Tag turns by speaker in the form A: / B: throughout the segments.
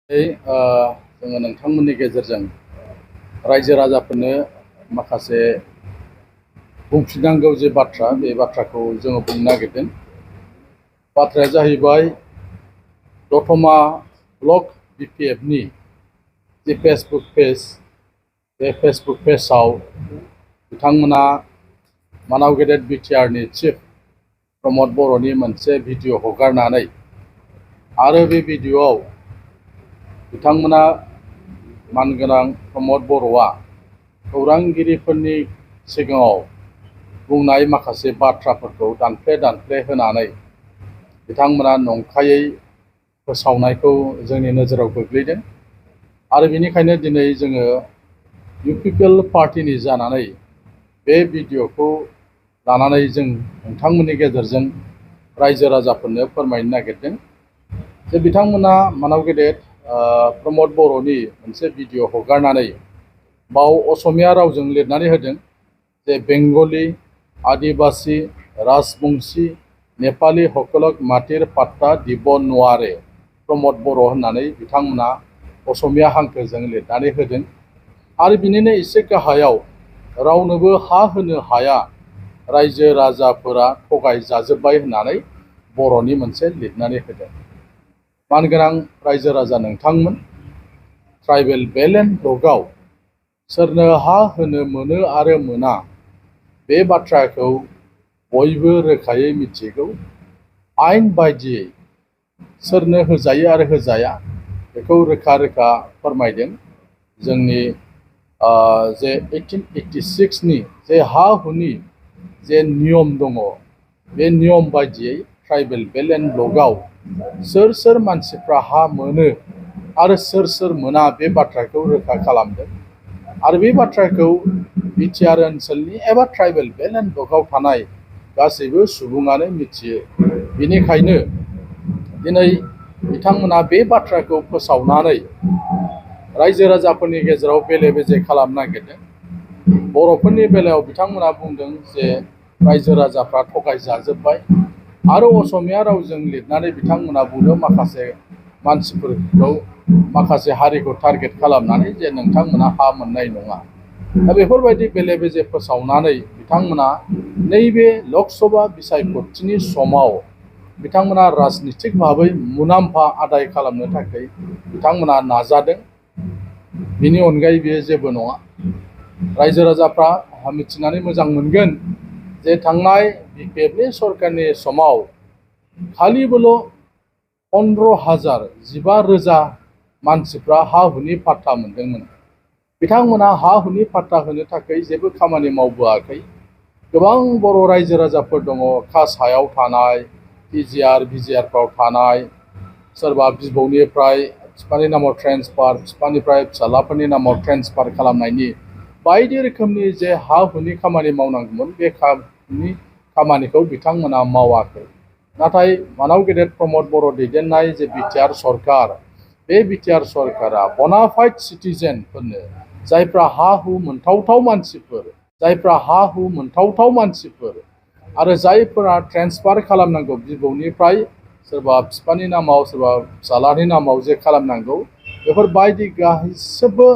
A: जोङो नोंथांमोननि गेजेरजों रायजो राजाफोरनो माखासे बुंफिननांगौ जे बाथ्रा बे बाथ्राखौ जोङो बुंनो नागिरदों। बाथ्राया जाहैबाय दतमा ब्लक BPF नि जे फेसबुक पेज, बे फेसबुक पेजाव बिथांमोना मानाव गेदेर BTR नि चिफ प्रमद बर'नि मोनसे भिडिअ हगारनानै आरो बे भिडिअआव बिथांमोना मानगोनां प्रमद बर'आ खौरांगिरिफोरनि सिगाङाव बुंनाय माखासे बाथ्राफोरखौ दानफ्ले होनानै बिथांमोना नंखायै फोसावनायखौ जोंनि नोजोराव गोग्लैदों। आरो बेनिखायनो दिनै जोङो UPPL पार्टिनि जानानै बे भिडिअखौ लानानै जों नोंथांमोननि गेजेरजों रायजो राजाफोरनो फोरमायनो नागिरदों जे बिथांमोना मानाव गेदेर प्रमद बर'नि मोनसे भिडिअ हगारनानै बाव असमिया रावजों लिरनानै होदों जे बेंगली, आदिबासी, राजबंशी, नेपाली সকলক माटिर पाट्टा দিব নোৱাৰে प्रमद बर' होननानै बिथांमोना असमिया हांखोजों लिरनानै होदों। आरो बिनिनो एसे गाहायाव रावनोबो हा होनो हाया, रायजो राजाफोरा थगायजाजोब्बाय होननानै बर'नि मोनसे लिरनानै होदों। मानगोनां रायजो राजा नोंथांमोन, ट्राइबेल बेलेन्ड ब्लकआव सोरनो हा होनो मोनो आरो मोना बे बाथ्राखौ बयबो रोखायै मिथिगौ। आयेन बायदियै सोरनो होजायो आरो होजाया बेखौ रोखा फोरमायदों जोंनि जे 1886 नि जे हा हुनि जे नियम दङ, बे नियम बायदियै ट्राइबेल बेलेन्ड ब्लकआव सोर मानसिफ्रा हा मोनो आरो सोर मोना बे बाथ्राखौ रोखा खालामदों। आरो बे बाथ्राखौ BTR ओनसोलनि एबा ट्राइबेल बेलेन्ड ब्लकआव थानाय गासैबो सुबुङानो मिथियो। बेनिखायनो दिनै बिथांमोना बे बाथ्राखौ फोसावनानै रायजो राजाफोरनि गेजेराव बेले बेजे खालामनो नागिरदों। बर'फोरनि बेलायाव बिथांमोना बुंदों जे रायजो राजाफ्रा थगायजाजोब्बाय आरो असमिया रावजों लिरनानै बिथांमोना बुंदों माखासे मानसिफोरखौ, माखासे हारिखौ टारगेट खालामनानै जे नोंथांमोना हा मोननाय नङा। दा बेफोरबायदि बेले बेजे फोसावनानै बिथांमोना नैबे लकसभा बिसायख'थिनि समाव बिथांमोना राजनितिक भाबै मुलाम्फा आदाय खालामनो थाखाय बिथांमोना नाजादों। बिनि अनगायै बेयो जेबो नङा। रायजो राजाफ्रा मिथिनानै मोजां मोनगोन जे थांनाय BPF नि सरकारनि समाव खालिबोल' 15,000 15,000 मानसिफ्रा हा हुनि पाट्टा मोनदोंमोन। बिथांमोना हा हुनि पाट्टा होनो थाखाय जेबो खामानि मावबोआखै। गोबां बर' रायजो राजाफोर दङ खास हायाव थानाय, TGR BGRफ्राव थानाय, सोरबा बिबौनिफ्राय बिफानि नामाव ट्रेन्सफार, बिफानिफ्राय फिसालाफोरनि नामाव ट्रेन्सफार खालामनायनि बायदि रोखोमनि जे हा हुनि खामानि मावनांगौमोन, बे खामानिखौ बिथांमोना मावाखै। नाथाय मानाव गेदेर प्रमद बर' दैदेननाय जे BTR सरकार, बे BTR सरकारा बनाफाइड सिटिजेनफोरनो, जायफ्रा हा हु मोनथावथाव मानसिफोर आरो जायफोरा ट्रेन्सफार खालामनांगौ बिबौनिफ्राय सोरबा बिफानि नामाव सोरबा फिसालानि नामाव जे खालामनांगौ, बेफोर बायदि गासिबो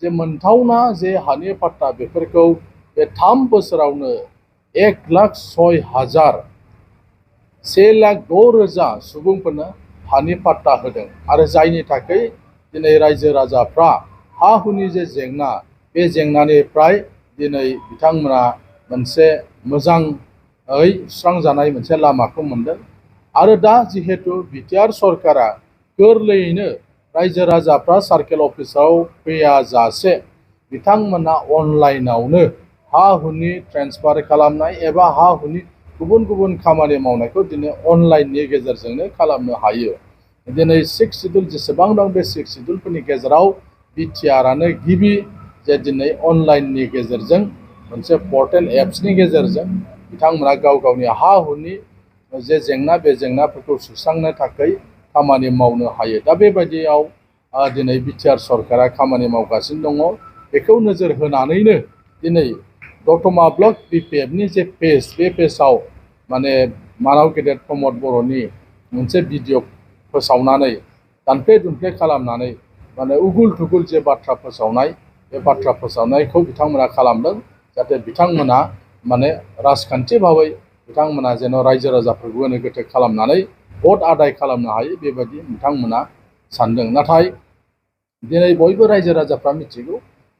A: जे मोनथावना जे हानि पाट्टा बेफोरखौ बे 3 बोसोरावनो 1,06,000 1,06,000 सुबुंफोरनो हानि पाट्टा होदों। आरो जायनि थाखाय दिनै रायजो राजाफ्रा हा हुनि जे जेंना, बे जेंनानिफ्राय दिनै बिथांमोना मोनसे मोजाङै सुस्रांजानाय मोनसे लामाखौ मोनदों। आरो दा जिहेतु BTR सरकारा गोरलैयैनो रायजो राजाफ्रा सार्केल अफिसाव फैयाजासे बिथांमोना अनलाइनावनो हा हुनि ट्रेन्सफार खालामनाय एबा हा हुनि गुबुन खामानि मावनायखौ दिनै अनलाइननि गेजेरजोंनो खालामनो हायो। दिनै 6 सिडुल जेसेबां दं, बे 6 सिडुलफोरनि गेजेराव BTRआनो गिबि जे दिनै अनलाइननि गेजेरजों मोनसे पर्टेल एप्सनि गेजेरजों बिथांमोना गावनि हा हुनि जे जेंना, बे जेंनाफोरखौ सुस्रांनो थाखाय खामानि मावनो हायो। दा बेबायदियाव दिनै BTR सरकारा खामानि मावगासिनो दङ। बेखौ नोजोर होनानैनो दिनै दतमा ब्लक BPF नि जे पेज, बे पेजाव माने मानाव गेदेर प्रमद बर'नि मोनसे भिडिअ फोसावनानै दानफ्ले दुनफ्ले खालामनानै माने उगुल थुगुल जे बाथ्रा फोसावनाय बे बाथ्रा फोसावनायखौ बिथांमोना खालामदों जाहाथे बिथांमोना माने राजखान्थि भाबै बिथांमोना जेन' रायजो राजाफोरखौ गोनो गोथो खालामनानै भट आदाय खालामनो हायो बेबायदि बिथांमोना सानदों। नाथाय दिनै बयबो रायजो राजाफ्रा मिथिगौ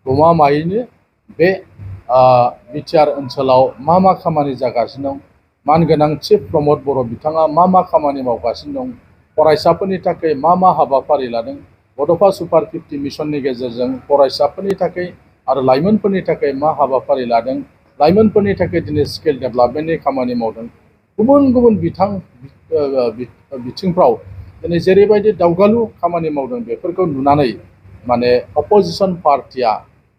A: गमामायैनो बे बिटिआर ओनसोलाव मा खामानि जागासिनो दं। मानगोनां चिफ प्रमद बर' बिथाङा मा खामानि मावगासिनो दं, फरायसाफोरनि थाखाय मा हाबाफारि लादों, बड'फा सुपार 50 मिशननि गेजेरजों फरायसाफोरनि थाखाय आरो लाइमोनफोरनि थाखाय मा हाबाफारि लादों, लाइमोनफोरनि थाखाय दिनै स्किल डेभेलपमेन्टनि खामानि मावदों। गुबुन गुबुन बिथिंफ्राव दिनै जेरैबायदि दावगालु खामानि मावदों बेफोरखौ नुनानै माने अपोजिसन पार्टिया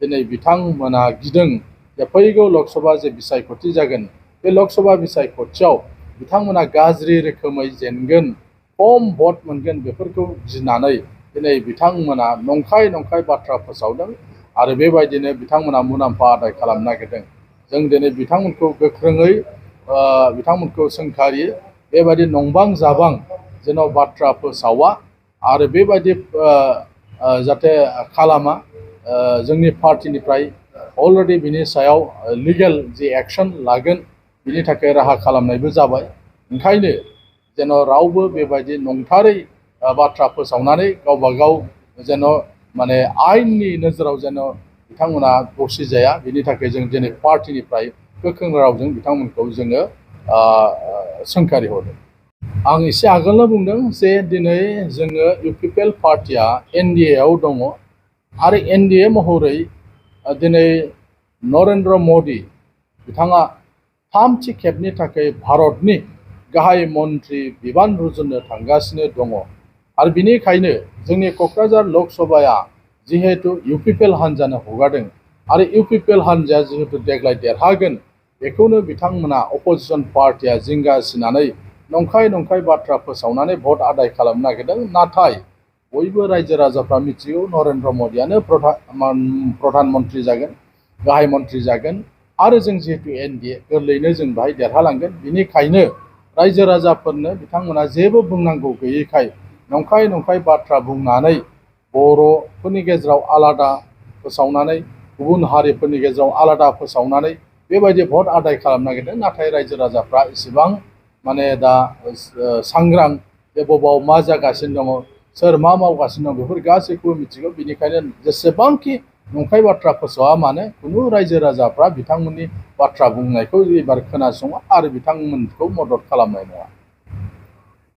A: दिनै बिथांमोना गिदों जे फैगौ लकसभा जे बिसायख'थि जागोन बे लकसभा बिसायख'थियाव बिथांमोना गाज्रि रोखोमै जेनगोन, खम भट मोनगोन बेफोरखौ गिनानै दिनै बिथांमोना नंखाय बाथ्रा फोसावदों आरो बेबायदिनो बिथांमोना मुलाम्फा आदाय खालामनो नागिरदों। जों दिनै बिथांमोनखौ गोख्रोङै बिथांमोनखौ सोंखारियो बेबायदि नंबां जाबां जेन' बाथ्रा फोसावा आरो बेबायदि जाहाथे खालामा। जोंनि पार्टिनिफ्राय अलरेडि बिनि सायाव लिगेल जि एक्सन लागोन बिनि थाखाय राहा खालामनायबो जाबाय। ओंखायनो जेन' रावबो बेबायदि नंथारै बाथ्रा फोसावनानै गावबा गाव जेन' माने आयेननि नोजोराव जेन' बिथांमोना दसि जाया बिनि थाखाय जों दिनै पार्टिनिफ्राय गोख्रों रावजों बिथांमोनखौ जोङो सोंखारि हरदों। आं एसे आगोलनो बुंदों जे दिनै जोङो इउपिपिएल पार्टिया एनडिए आव दङ आरो एनडिए महरै दिनै नरेन्द्र मदि बिथाङा थामथि खेबनि थाखाय भारतनि गाहाय मन्त्रि बिबान रुजुननो थांगासिनो दङ आरो बिनिखायनो जोंनि क'क्राझार लकसभाया जिहेतु इउपिपिएल हान्जानो हगारदों आरो इउपिपिएल हान्जाया जिहेतु देग्लाय देरहागोन बेखौनो बिथांमोना अपोजिसन पार्टिया जिंगासिनानै नंखाय बाथ्रा फोसावनानै भट आदाय खालामनो नागिरदों। नाथाय बयबो रायजो राजाफ्रा मिथिगौ नरेन्द्र मदियानो प्रधान मन्त्रि जागोन, गाहाय मन्त्रि जागोन आरो जों जिहेतु एनडिए गोरलैयैनो जों बाहाय देरहालांगोन। बिनिखायनो रायजो राजाफोरनो बिथांमोना जेबो बुंनांगौ गैयैखाय नंखाय बाथ्रा बुंनानै बर'फोरनि गेजेराव आलादा फोसावनानै गुबुन हारिफोरनि गेजेराव आलादा फोसावनानै बेबायदि भट आदाय खालामनो नागिरदों। नाथाय रायजो राजाफ्रा इसेबां माने दा सांग्रां जे बबाव मा जागासिनो दङ, सोर मा मावगासिनो दं बेफोर गासैखौबो मिथिगौ। बिनिखायनो जेसेबांखि नंखाय बाथ्रा फोसावा मानो खुनु रायजो राजाफ्रा बिथांमोननि बाथ्रा बुंनायखौ एबार खोनासङा आरो बिथांमोनखौ मदद खालामनाय नङा।